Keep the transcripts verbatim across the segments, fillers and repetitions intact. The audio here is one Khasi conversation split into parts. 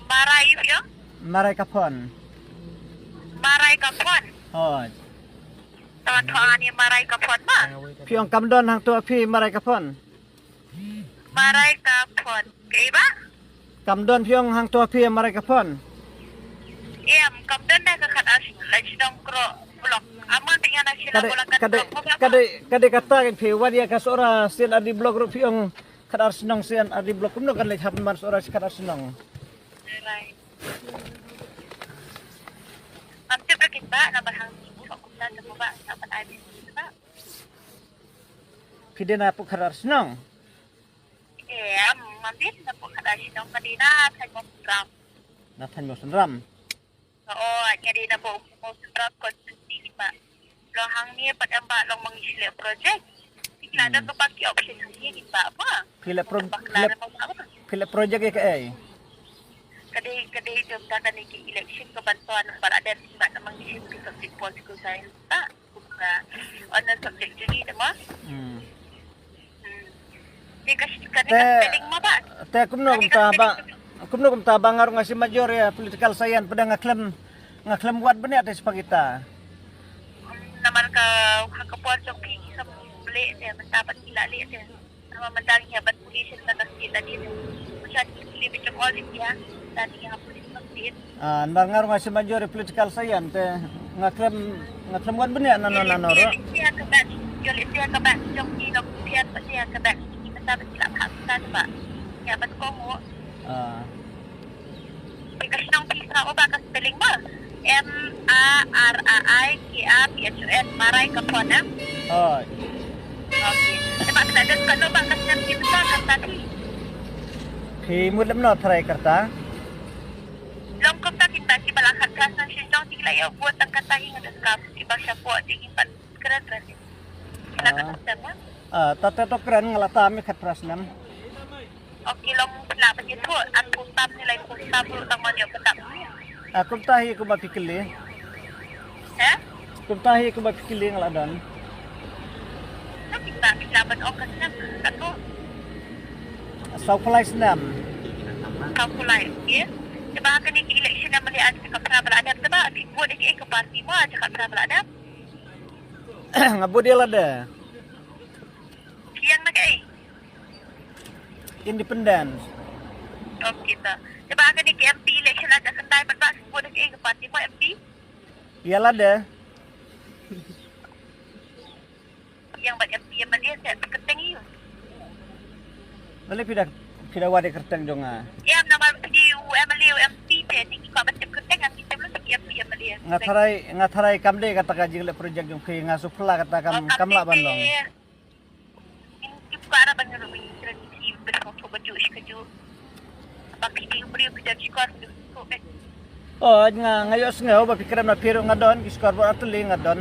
Marai ïa phi ong? Marai ka phone. Marai ka phone. Hooid. Tang tang ani marai ka phone ma. Phi ong kam don hangto phi marai ka phone. Marai ka phone. Kaei ba? Kam don phi ong hangto phi marai ka phone. Em, kam don da ka khatar shnong, la shnong kro block. Amon phi nga na shnong. Kade kade kade kata kan phi wad ïa ka Sohra C and RD block ruh phi ong khatar shnong C and RD block kumno kan leit hap man Sohra khatar shnong. Right. Am tip kin ba na ba hang ni ko kum na ba na ba ai ba. Phi dei na puk khatar shnong. Em, mambit na puk khatar shnong ka dei na thaiñ Mawsynram. Na thaiñ Mawsynram. Oh, nga dei na puk Mawsynram constituency ba. Long hangne pat em ba long mangi shleh project. Ki la da ka ba ki option hangne ki ba ba. Phi leh pro- phi leh project ïa kaei? Ka dei ka dei jong ka kane ki election ka ban ton ba la da ki ba na mangi shleh ki subject political science ba. Ka honor subject jong ngi te mo. Hmm. Hmm. Te ka spelling mo ba. Te kumno kumta ba, kumno kumta ba nga ruh nga shu major ïa political science, pdeng nga khlem, nga khlem wad bniah te spagita. Namar ka ha ka por jong phi ki sam leh te mynta pat ki la leh te. Namar mynta ngi hap ban pule sha ka state lane. Sha ki leh beit jong all India. Tang ngi hap pule sha ka state. Ah, namar nga ruh nga shu major political science te nga khlem, nga khlem wad bniah nano nano ruh. Ïa ka batch, ïa ka batch jong ki long phi ïa ka batch, ïa ka batch ki mynta ba ki la phah mynta ba. Ïa ban kohnguh. Ah. Te ka shnong phi sa o ba ka spelling ba. M A R A I K A P H O N, Marai ka phone, eh? Hooid. Okay. Te ba ka don kano ba ka shnong phi sa ka ta phi. Phi mut lem no tharai ka ta. Long kumta kita ki ba la khat klas nang shin jong ki la ïoh buat tang kata hi nga da skam ki ba sha po ti ki pat kren kren. Kena ka Ah. Kata ma? Ah, ta te to kren nga la tam i khat klas nam. Okay, long pla ba ni tu an kum tam ni lai kum tam ru tang ma ni ka tam. Ah, kumta hi kumba phi kylli. He? Kumta hi kumba phi kylli nga la don. Ka kita kita ban ong ka snem ka tu. Saw phlai snem. Saw phlai, ye. Te ba kane ki election na mali aja ka pra bala dep te ba ki vote ki ka party mo aja ka pra bala dep. Nga vote ïa lade. Ki ïeng na kaei? Independent. Okay ta. Te ba kane ki M P election aja ka tai pat ba ki vote ki ka party mo M P. Ïa lade. Yang ba M P M L A te kyrteng ïa u. Balei phi da, phi da wad ïa kyrteng jong nga? Ïa namar phi dei u M L A u M P te, te ki kwah ban tip kyrteng, ngan tip lu te ki M P M L A. Nga tharai, nga tharai kam dei kata ka jingleh project jong phi, nga shu phylla kata kam, kam lah ban long. Oh, nga, nga ïohsngew ba phi kren na phi ruh nga don, ki scoreboard artylli nga don.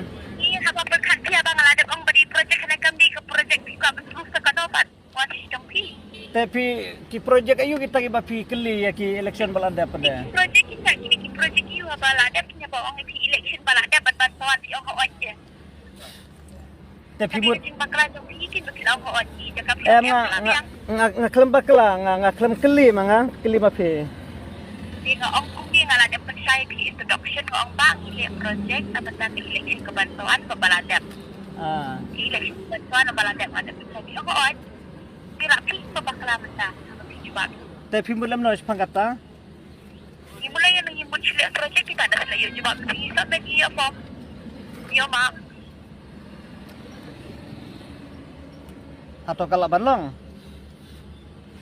Te phi, ki project aïu kita kiba phi kylli ïa ki election ba la dep de? Ki project kita, ki, ki project ïu ba la dep, kine ba ong phi election ba la dep, ban ban sawat phi ong hooid de. Te phi mut. Em, nga, nga, nga, nga khlem bakla, nga, nga khlem kylli ma nga, kylli ma phi. Te nga ong kumne, nga la dep pynshai phi introduction, nga ong ba ngi leh project, naba ta ka election ka ban sawat ba la dep. Ah. Ka election ka ban sawat ba la dep, nga dep pynshai phi ong hooid. Te la phi ba bakla mynta, phi jubab. Te phi mut lem no shaphang kata? Ngi mut leh ïa ngi mut shu leh project kita da shu leh ïoh jubab phi sa phi ïoh form. Ïoh mark. Hato ka lah ban long?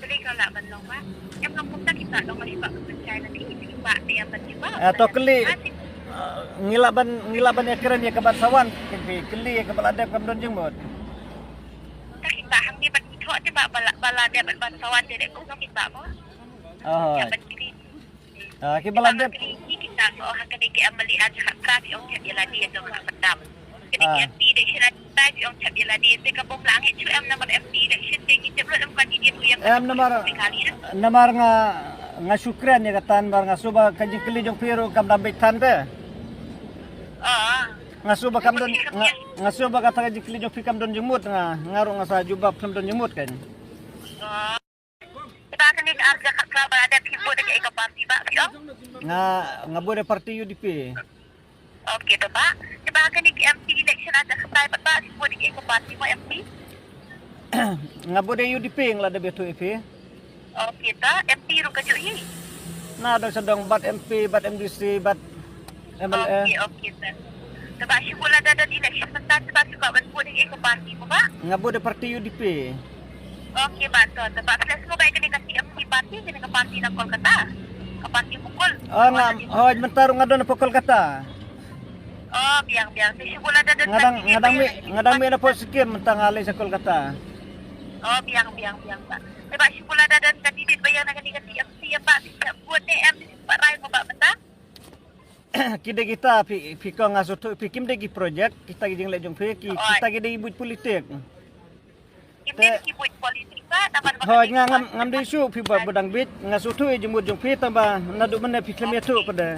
Kylli ka lah ban long ba. Em long kumta kita long ba shu ba pynshai nangne kita ba te em ban jubab. Eh, to kylli. Ngi lah ban, ngi lah ban ïakren ïa ka ban sa wan, kylli ïa ka ba la dep kam don jingmut. Ka kita hangne ban ïathoh te ba ba la, ba la dep ban sa wan te de kumno kita ba. Oh. Ïa ban kylli. Ah, ki ba la dep. Ki kita ko ha ka dei ki M L A aja ha ka ki ong chap ïa lade ïa dong ha ka dam. Ka dei ki M P election aja ki ong chap ïa lade te ka bom la ngi chu em namar M P election te ngi chap lut em ka dei ïa tu ïa. Em namar, namar nga, nga shu kren ïa kata namar nga shu ba ka jingkylli jong phi ruh kam dam beit than te. Ah. Nga shu ba kam don, nga, nga shu ba kata ka jingkylli jong phi kam don jingmut nga, nga ruh nga sa jubab kam don jingmut kan. Ah. Te ba kane ka ar hajar khat Ba ba da phi vote ïa ka party ba phi ong? Nga, nga vote ïa party U D P. Okay, to ba. Te ba kane ka M P election ha ka kata pat ba phi vote ïa ka party mo M P? Nga vote ïa U D P, nga la dep ïathuh ïa phi. Okay, ta M P ruh ka juh hi. Na dang sa dang bad M P, bad M D C, bad M L A. Okay, okay, sir. Te ba shu bula da da election mynta te ba shu ka ban vote ïa ka party mo ba? Nga vote ïa party U D P. Okay, ba to, te ba plus mo ba kane ka M P party, kane ka party na Kolkata. Ka party Mukul. Oh, nga, hoi, mynta ruh nga don hapoh Kolkata. Oh, biang, biang. Te shu bula da da. Nga dang, nga dang mih, nga dang mih na pok Sikkim, mynta nga leit sha Kolkata. Oh, biang, biang, biang, ba. Te ba shu bula da da candidate ba ïa na kane ka M P ïa ba, phi buh ne em, phi ba rai mo ba mynta? Ki dei kita, phi, phi kong nga shu thuh, phi kim dei ki project, kita ki jingleh jong phi, ki, kita ki dei buit politik. Kim dei ki buit politik ba, namar ba. Hoi, nga ngam, ngam dei shuh phi ba budang bit, nga shu thuh ïa jingmut jong phi tang ba naduh mynne phi khlem ïathuh pat de.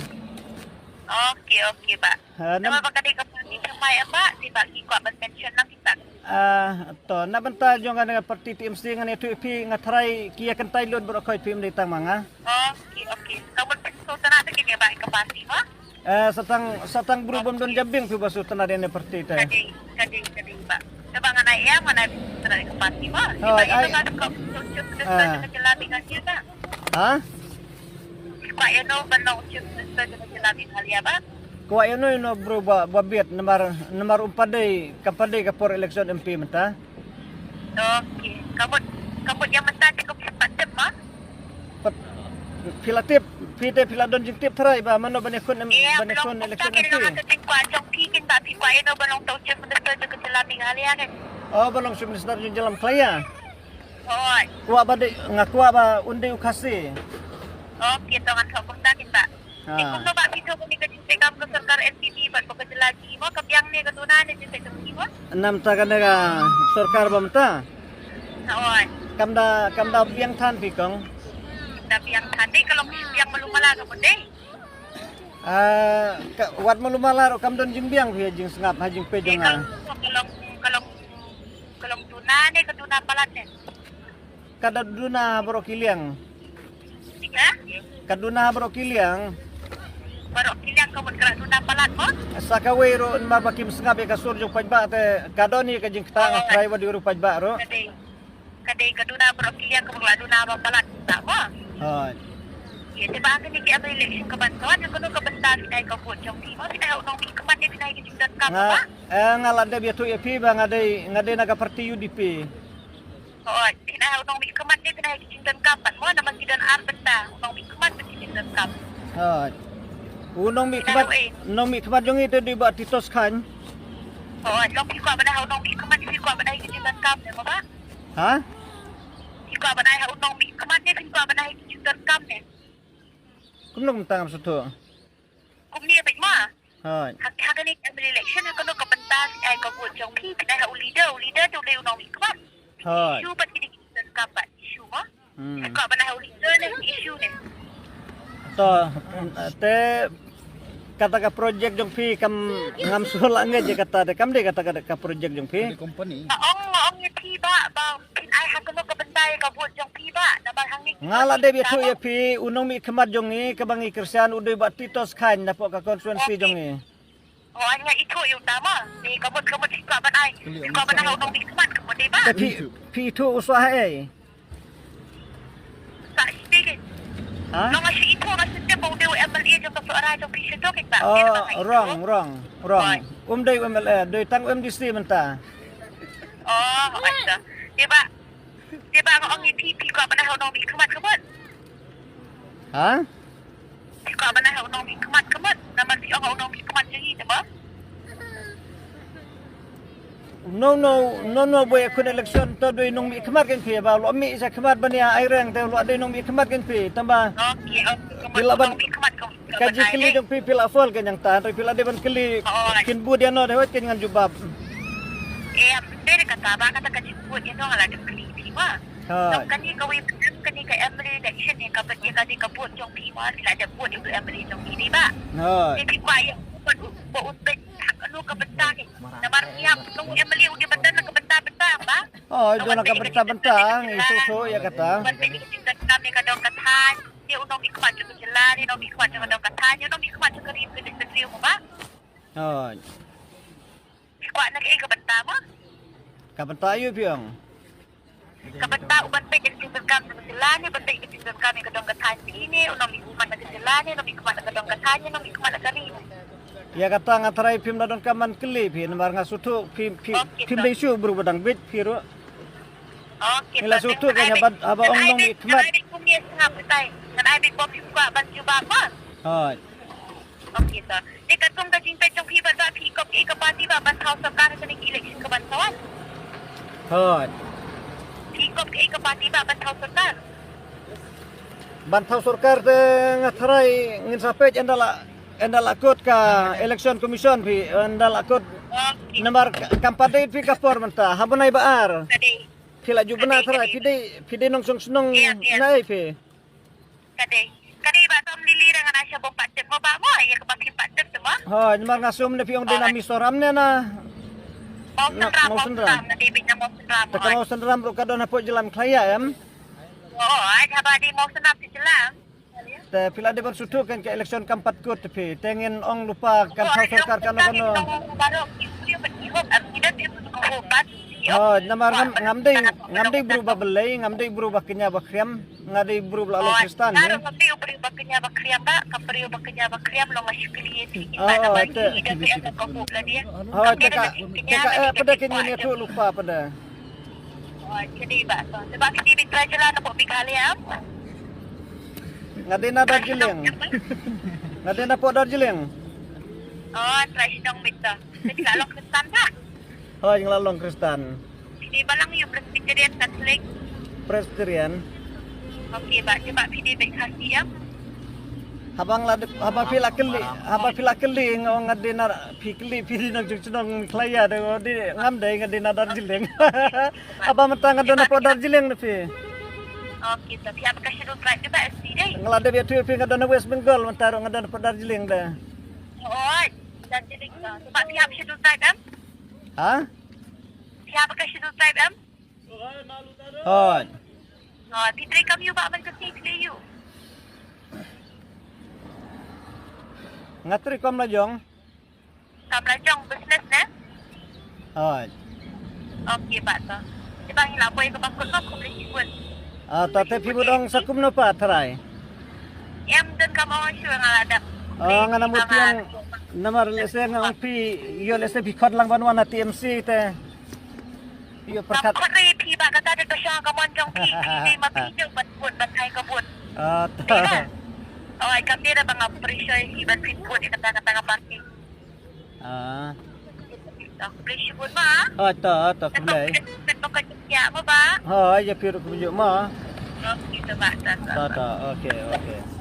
Okay, okay, ba. Ha, namar ba ka dei ka party thymmai em ba, te ba ki kwah ban mention lang kita. Ah, to, na bynta jong nga party T M C ngan ïathuh ïa phi, nga tharai ki ïa kyntai lut baroh khoit, phim dei tang ma nga. Okay, okay. Ka mut phin sngewtynnat te kine ba ka party mo? Eh, sa tang, sa tang bru bym don jabieng phi ba sngewtynnat ïa ne party te. Ka dei, ka dei, ka dei ba. Te ba ngan ai ïa, ngan ai sngewtynnat ïa ka party mo. Hoi, ai. Ka dei ka sngewtynnat ïa ka jylla Meghalaya ba. Ha? Kwah ïa no ban long Chief Minister jong ka jylla Meghalaya ba? Kwah ïa no ïa no bru ba, ba biang namar, namar um pat dei, kam pat dei ka por election M P mynta. Okay. Ka mut, ka mut ïa mynta te ka phi pat tip ma? Pat, phi la tip, phi te phi la don jingtip tharai ba mano ban ïakhun em, ban ïakhun election M P. Ka jingkwah jong phi kin ba phi kwah ïa no ban long tang Chief Minister jong ka jylla Meghalaya kin? Oh, ban long Chief Minister jong jylla Meghalaya. Hooid. Kwah ba dei, nga kwah ba un dei u Khasi. Okay, to ngan thoh kumta kin ba. Ha. Te kumno ba phi thoh kane ka jingtrei kam ka sorkar N P P bad ka jylla jong ngi mo, ka biang ne ka duna ne jingtrei kam jong ngi mo? Namar kane ka sorkar ba mynta. Hooid. Kam da, kam da biang than phi kong. Hmm, da biang than dei ka long biang malu mala ka mut dei. Ah, ka, wat malu mala ruh kam don jingbiang phi ha jingsngap ha jingpeit jong nga. Ka long, ka long, ka long duna ne ka duna palat ne? Ka da duna baroh ki liang. Ha? Ka duna baroh ki liang. Baroh ki liang ka mut ka la duna palat mo? Sa kawei ruh namar ba kim sngap ïa ka sur jong paidbah te ka don hi ka jingktah, nga tharai wat dei ruh paidbah ruh. Ka dei, ka dei ka duna baroh ki liang ka mut ka la duna ba palat ta mo? Hooid. Ïa, te ba kane ka M P election ka ban sah, ïa kano ka bynta phin ai ka vote jong phi mo? Phin ai ha u nongmihkhmat ne phin ai ka jingdonkam mo? Nga, eh, nga la dep ïathuh ïa phi ba nga dei, nga dei na ka party U D P. Hooid, phin ai ha u nongmihkhmat ne phin ai ha ki jingdonkam pat mo, namar ki don ar bynta, u nongmihkhmat bad ki jingdonkam. Hooid. U nongmihkhmat, nongmihkhmat jong ngi te dei Bah Titos Chyne. Hooid, long phi kwah ban ai ha u nongmihkhmat, phi kwah ban ai ha ki jingdonkam ne mo Bah? Ha? Phi kwah ban ai ha u nongmihkhmat ne phin kwah ban ai ha ki jingdonkam ne? Kumno kumta ngam sngewthuh. Kumne beit mo. Hooid. Ha, ha kane ka M L A election ha kano ka bynta phin ai ka vote jong phi, phin ai ha u leader, u leader te u dei u nongmihkhmat. Hooid. Issue bad kine ki donkam bad issue mo. Hmm. Phi kwah ban ai ha u leader ne issue ne? To, te kata ka project jong phi kam ngam sngewlah ngeit ïa kata te, kam dei kata ka, ka project jong phi. Ka dei company. Nga ong, nga ong ïa phi ba, ba phin ai ha kano ka bynta ïa ka vote jong phi ba, namar hangne. Nga la dep ïathuh ïa phi, u nongmihkhmat jong ngi kaba ngi kyrshan u dei Bah Titos Chyne napoh ka constituency jong ngi. Oh, nga ithuh ïa uta mo. Ni ka mut, ka mut phi kwah ban ai. Phi kwah ban ai ha u nongmihkhmat ka mut dei ba. Te phi, phi ithuh u shuwa ha ei? Sa shisha. Ha? Long nga shu ithuh, nga shu tip ba u dei u M L A jong ka Sohra jong phi shisha kin ba. Oh, wrong, wrong, wrong. Um dei u M L A, dei tang u M D C mynta. Oh, acha. Dei ba. Te ba nga ong ïa phi, phi kwah ban ai ha u nongmihkhmat ka mut? Ha? Phi kwah ban ai ha u nongmihkhmat ka mut? Namar phi ong ha u nongmihkhmat jong ngi te ba? No, no, no, no, ba ïakhun election to dei nongmihkhmat kein phi ba, u la mih sha khmat ban ïa ai reng te u la dei nongmihkhmat kein phi, tang ba. Okay, okay, ka mut u nongmihkhmat ka mut. Ka jingkylli jong phi phi la fold kein hangta, hynrei phi la dei ban kylli kin bud ïa no de hooid kein ngan jubab. Em, dei kata ba kata ka jingbud ïa no nga la dep kylli phi ba. Hooid. Nong kane kawei pat kane ka M L A election ne ka bud ïa kane ka bud jong phi ba phi la dep bud ïa u M L A jong phi dei ba. Hooid. Te phi kwah ïa u bud u bud u bud ha kano ka bynta kein. Namar phi hap nong M L A u dei ban don ha ka bynta bynta bynta ba. Oh, don ka bynta bynta, ngi shu shu ïa kata. Ban peit ïa ka jingdonkam ïa ka dong ka thaiñ. Ïa u nongmihkhmat jong ka jylla, ïa u nongmihkhmat jong ka dong ka thaiñ, ïa u nongmihkhmat jong ka ri, ka dong ka thaiñ mo ba. Oh. Phi kwah na kaei ka bynta mo? Ka bynta aïu phi ong? Ka bynta u ban peit ïa ka jingdonkam jong ka jylla ne, ban peit ïa ka jingdonkam ïa ka dong ka thaiñ phi ne, u nongmihkhmat na ka jylla ne, u nongmihkhmat na ka dong ka thaiñ ne, u nongmihkhmat na ka ri ne. Ïa kata nga tharai phim da donkam ban kylli phi, namar nga sngewthuh phi, phi, phim dei shuh briew ba dang bit phi ruh. Ngi la sngewthuh ka haba, haba ong nongmihkhmat. Ngan ai beit kumne sngap tai. Ngan ai beit ba phim kwah ban jubab mo. Hooid. Ok to. Te katkum ka jingpeit jong phi bad ba phi kop ïa ka party ba ban thaw sorkar ha kane ka election ka ban sa wan. Hooid. Phi kop ïa ka party ba ban thaw sorkar. Ban thaw sorkar te nga tharai ngin sa peit ynda la, ynda la kut ka election commission phi, ynda la kut. Ok. Namar ka, kam pat dei phi ka por mynta, ha bnai ba ar. Ka dei. Phi la ju bna tharai, phi dei, phi dei nongshong shnong na ei phi. Ka dei. Ka dei ba tom lili ra ngan ai sha bok pat tip mo ba mo, ïa kaba phi pat tip te mo. Hooid, namar nga sum ne phi ong dei na Mizoram ne na Mawsynram, Mawsynram. Nga dei beit na Mawsynram. Te ka Mawsynram ruh ka don hapoh jylla Meghalaya em. Oh, ai haba dei Mawsynram phi jylla. Te phi la dei ban sngewthuh kan ka election kam pat kut te phi. Te ngin ong lypa kan thaw sorkar kano kano. Oh, namar ngam, ngam dei, ngam dei briew ba blei, ngam dei briew ba kñia ba khriam, nga dei briew ba la long Khristan ne. Ngam dei briew ba kñia ba khriam ba, ka briew ba kñia ba khriam long nga shu kylli ïa phi. Oh, te. Oh, te ka, te ka eh, pynda kñia ne tu lypa pynda. Oh, jadi ba, so, sebab kita di Trajala na Meghalaya. Nga dei na Darjeeling. Nga dei na pok Darjeeling. Oh, trai shnong beit to. Kita long Khristan ba? Oh, ngi la long Khristan. Kita balang ïa Presbyterian, Catholic. Presbyterian. Okey ba, cuba phi dei beit Khasi em. Haba nga la dep, haba phi la kylli, haba phi la kylli nga ong nga dei na, phi kylli phi dei nongshong shnong Meghalaya, dei, dei, ngam dei, nga dei na Darjeeling. Haba mynta nga don hapoh Darjeeling ne phi. Okey, to phi hap ka Schedule Tribe de ba S T dei? Nga la dep ïathuh ïa phi nga don ha West Bengal, mynta ruh nga don hapoh Darjeeling de. Oh, Darjeeling to. Sebab phi hap Schedule Tribe em? Ha? Phi hap ka Schedule Tribe em? Hooid. Oh, phi trei kam ïu ba ban ka phi trei ïu. Nga trei kam la jong. Kam la jong business ne? Hooid. Okey ba to. Te ba ngi la poi ka ba kut ko kumne ki kut. Ah, to te phi bud ong sa kumno pat trai. Em don kam ong shu nga la dap. Oh, nga na mut ïa namar lehse nga ong phi ïoh lehse phi khot lang ban wan na T M C te. Ïa pyrkhat. Khot re phi ba kata de ka shong ka mon jong phi, phi dei ma phi jong ban vote ban ai ka vote. Ah, ta. Oh, ai kam dei da ba nga pressure phi ban phi vote ïa kata kata ka party. Ah. Khublei shibun ma. Ah, ta, ta khublei. Kat ba ka jingïa ma ba. Ha, ïa phi ruh khublei ma. Oh, kita ba ta. Ta, ta, okay, okay.